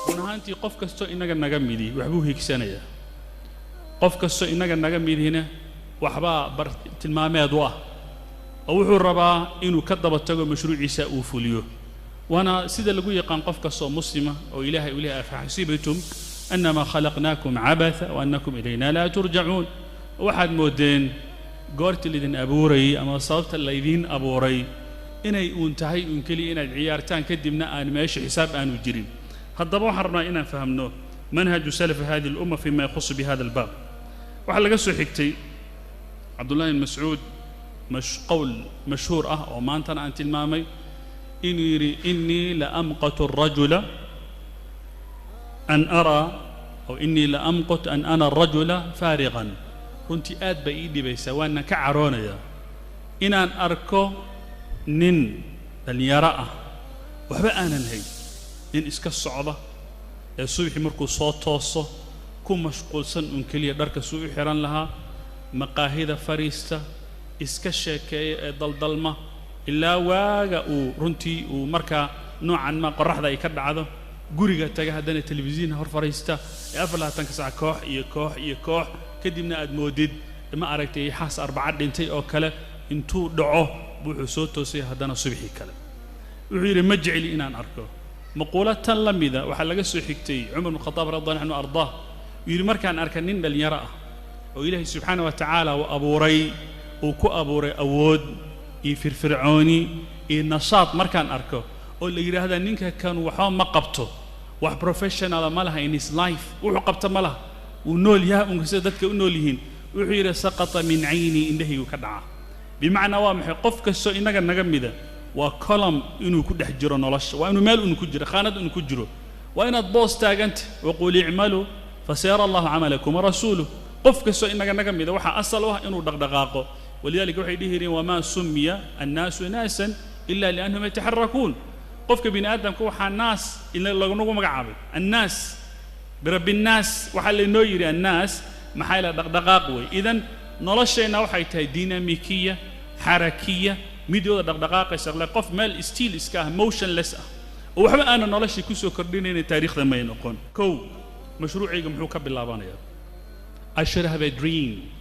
Run ahaantii, qof kastoo innaga naga midi waxbuu higsanayaa. Qof kastoo innaga naga midina waxbaa bar tilmaameed u ah oo wuxuu rabaa inuu ka daba tago, mashruuciisa uu fuliyo. Waana sida lagu yaqaan qof kastoo muslima oo Ilaahay uu leeyahay: "Afaxasibtum annamaa khalaqnaakum cabatha wa annakum ilayna laa turjacuun." Waxaad moodeen goortii laydin abuurayay ama sababta laydiin abuuray inay uun tahay uun keliya inaad ciyaartaan, kadibna aan meesha xisaab aanu jirin. Haddaba waxaan rabnaa inaan fahamno manhaju salafi hadihi alumma fima yakhusu bihada albaab. Waxaa laga soo xigtay Cabdullahi bin Mascuud qowl mashhuur ah oo maantana aan tilmaamay, inuu yidhi: "Inii la amqatu arajula an araa aw inii la amqut an ana arajula faariqan." Runtii aad bay ii dhibaysaa, waana ka caroonayaa inaan arko nin dhallinyaro ah, waxba aanan hayn, nin iska socda ee subaxii markuu soo tooso ku mashquulsan uun keliya dharka suu u xihan lahaa, maqaahida fariista, iska sheekeeya ee daldalma ilaa waaga uu runtii uu markaa noocan ma qorraxda ay ka dhacdo, guriga taga, haddana telefisiin hor fariista ee 24-ka sac koox iyo koox iyo koox, kadibna aad moodid, ma aragtay, xaas arbaca dhintay oo kale. Intuu dhaco buu wuxuu soo toosay haddana subixii kale. Wuxuu yidhi: "Ma jecli inaan arko." Maquulo tan la mida waxaa laga soo xigtay Cumar bin Khataab radi allahu anhu ardaah. Uu yidhi: "Markaan arka nin dhallinyaro ah oo Ilaahay subxaana wa tacaala uu abuuray, uu ku abuuray awood iyo firfircooni iyo nashaad, markaan arko oo la yidhaahda ninka kan waxba ma qabto, wax professionala ma laha in his life, wuxuu qabto ma laha, wuu nool yahay unka sida dadka u nool yihiin," wuxuu yidhi, "saqata min caynii, indhahaygu ka dhaca." Bimacnaa waa maxay? Qof kastoo innaga naga mida waa column inuu ku dhex jiro nolosha, waa inuu meel unu ku jiro, khaanad unu ku jiro, waa inaad boos taaganta. "Waqul icmaluu fasayara Allahu camalakum warasuuluh." Qof kastoo innaga naga mida waxaa asal u ah inuu dhaqdhaqaaqo. Walidalika waxay dhihi jireen: "Wamaa sumiya annaasu naasan ila liannahum yataxarakuun." Qofka bini aadamka waxaa naas lagnagu magacaabay, annaas birabbi nnaas, waxaa laynoo yidhi annaas maxaa ila dhaqdhaqaaq wey. Idan nolosheenna waxay tahay dinamikiya, xarakiya, midooda dhaqdhaqaaqaysa. Le qof meel still iska ah, motionless ah, oo waxba aanan noloshii kusoo kordhinayna, taariikhda may noqon. Kow, mashruucayga muxuu ka bilaabanayaa? I should have a dream.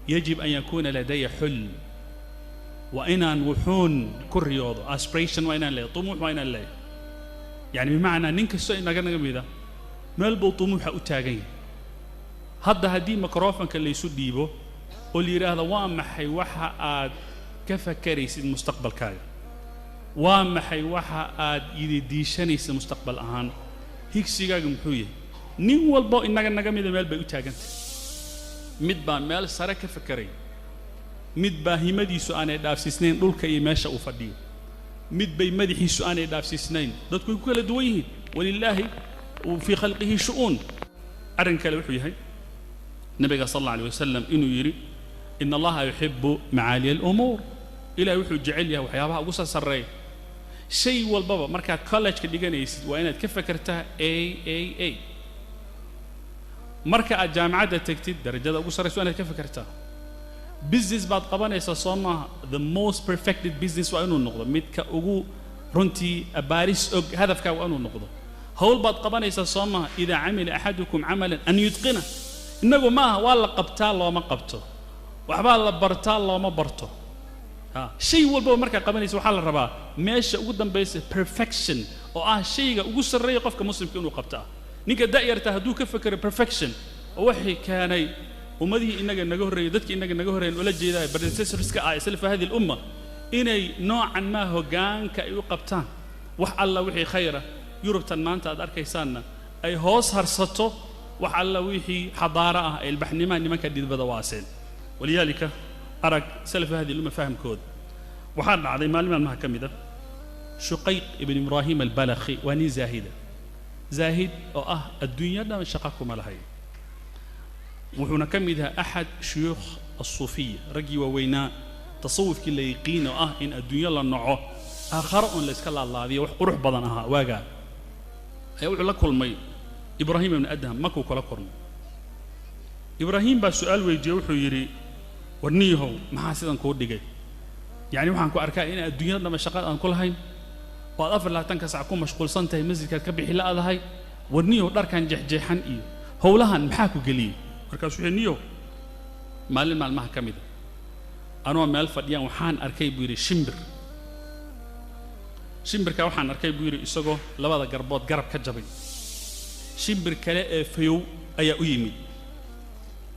يجب أن يكون لدي حلم، waa inaan wuxuun ku riyoodo, aspiration waa inaan leeyahay, طموح waa inaan leeyahay. Yani bimacnaa nin kastoo inaga naga mida meel buu طumuuxa u taagan yahay. Hadda haddii microfonka laysu dhiibo oo la yidhaahdo: "Waa maxay waxa aad ka fakaraysid mustaqbalkaaga? Waa maxay waxa aad yididiishanaysid mustaqbal ahaan? Higsigaaga muxuu yahay?" Nin walbo inaga naga mida meel bay u taagantahay. Mid baa meel sare ka fakeray, mid baa himadiisu aanay dhaafsiisnayn dhulka iyo meesha uu fadhiyo, mid bay madaxiisu aanay dhaafsiisnayn. Dadku way ku kala duwan yihiin. Walilaahi fii khalqihi shu'uun. Arrin kale wuxuu yahay nabiga sal alla alay wasalam inuu yidhi: "In Allaha yuxibu macaaliya alumuur." Ilahay wuxuu jecel yahay waxyaabaha ugu soo sarreeya. Shay walbaba markaad college-ka dhiganaysid waa inaad ka fekertaa A A A. Marka aad jaamacadda tegtid, darajada ugu sarraysa waa inaad ka fekertaa. Business baad qabanaysaa, soo maaha? The most perfected business waa inuu noqdo midka ugu runtii abaaris og, hadafkaa waa inuu noqdo. Hawl baad qabanaysaa, soo maaha? "Idaa camila axadukum camalan an yutqina." Innagu maaha, waa la qabtaa, looma qabto. Waxbaa la bartaa, looma barto. Ha, shay walbaba markaa qabanaysa waxaa la rabaa meesha ugu dambaysa, perfection, oo ah shayga ugu sarreeya qofka muslimka inuu qabtaa. Ninka da'yarta hadduu ka fekero perfection, oo waxay keenay ummadihii innaga naga horreeyay, dadkii innaga naga horreeyan ula jeedaa, predecessorska ah, salafa hadi lumma, inay noocan maa hoggaanka ay u qabtaan wax alla wixii khayra. Yurubtan maanta aad arkaysaanna ay hoos harsato wax alla wixii xadaaro ah ee ilbaxnimaha nimanka dhidbada waaseen. Walidaalika arag salafa hadi lumma fahamkooda. Waxaa dhacday maalin maalmaha ka mid ah, Shuqayq ibn Ibraahim Albalakhi waa nin zaahida, zaahid oo ah adduunya dhan shaqa kuma lahayn. Wuxuuna ka mid yahay axad shuyuukh alsuufiya, raggii waaweynaa tasawufkii la yiqiin, oo ah in adduunyo la naco, aakharo un la iska laadlaadiyo, wax qurux badan ahaa waagaa. Ayaa wuxuu la kulmay Ibraahim ibn Adham. Makuu kula kulmay. Ibraahim baa su-aal weydiiyey. Wuxuu yidhi: War niyahow, maxaa sidan kuu dhigay? Yacni waxaan ku arkaa in adduunyada dhama shaqada aan ku lahayn oo aad 24-ka sac ku mashquulsan tahay, masjidkaad ka bixi la'dahay. War niyahow, dharkan jeexjeexan iyo howlahan maxaa ku geliyey? Markaasuu wuxuu, niyow, maalin maalmaha ka mida anoo meel fadhiyaan waxaan arkay, buu yidhi, shimbir. Shimbirka waxaan arkay, buu yidhi, isagoo labada garbood garab ka jabay. Shimbir kale ee fayow ayaa u yimid,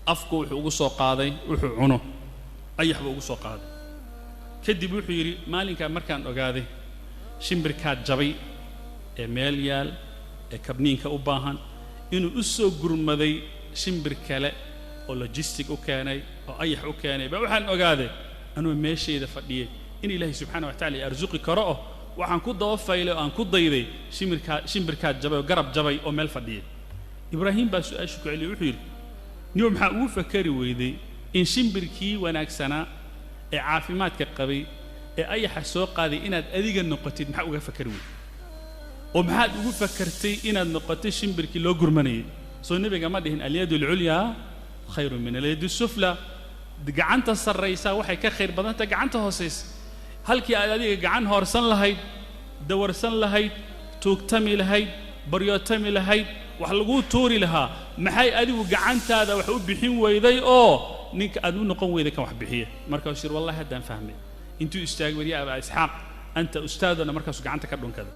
afku wuxuu ugu soo qaaday wuxuu cuno, ayax buu ugu soo qaaday. Kadib wuxuu yidhi, maalinkaa markaan ogaaday shimbirkaa jabay ee meel yaal ee kabniinka u baahan inuu u soo gurmaday shimbir kale oo logistic u keenay oo ayax u keenay, baa waxaan ogaaday anuu meeshayda fadhiyay in Ilaahay subxaana wa tacala i arsuqi karo, oo waxaan ku daba faylay oo aan ku dayday shimbirkaa jabay oo garab jabay oo meel fadhiyay. Ibraahim baa su-aashu ku celiyay, wuxuu yidhi, niyow, maxaa ugu fakari weyday in shimbirkii wanaagsanaa ee caafimaadka qabay ee ayaxa soo qaaday inaad adiga noqotid? Maxaa uga fakari weyday oo maxaad ugu fakartay inaad noqotay shimbirkii loo gurmanayay? Soo nebiga ma dhihin alyadu alculyaa khayru min alyadi sufla? Gacanta sarraysaa waxay ka khayr badan tahay gacanta hoosaysa. Halkii aad adiga gacan hoorsan lahayd, dawarsan lahayd, tuugtami lahayd, baryootami lahayd, wax laguu tuuri lahaa, maxay adigu gacantaada wax u bixin weyday oo ninka aad u noqon weyday kan wax bixiya? Markaasuu yidhi, wallahi haddaan fahmay. Intuu istaagay, war, yaa abaa Isxaaq, anta ustaaduna. Markaasuu gacanta ka dhunkaday.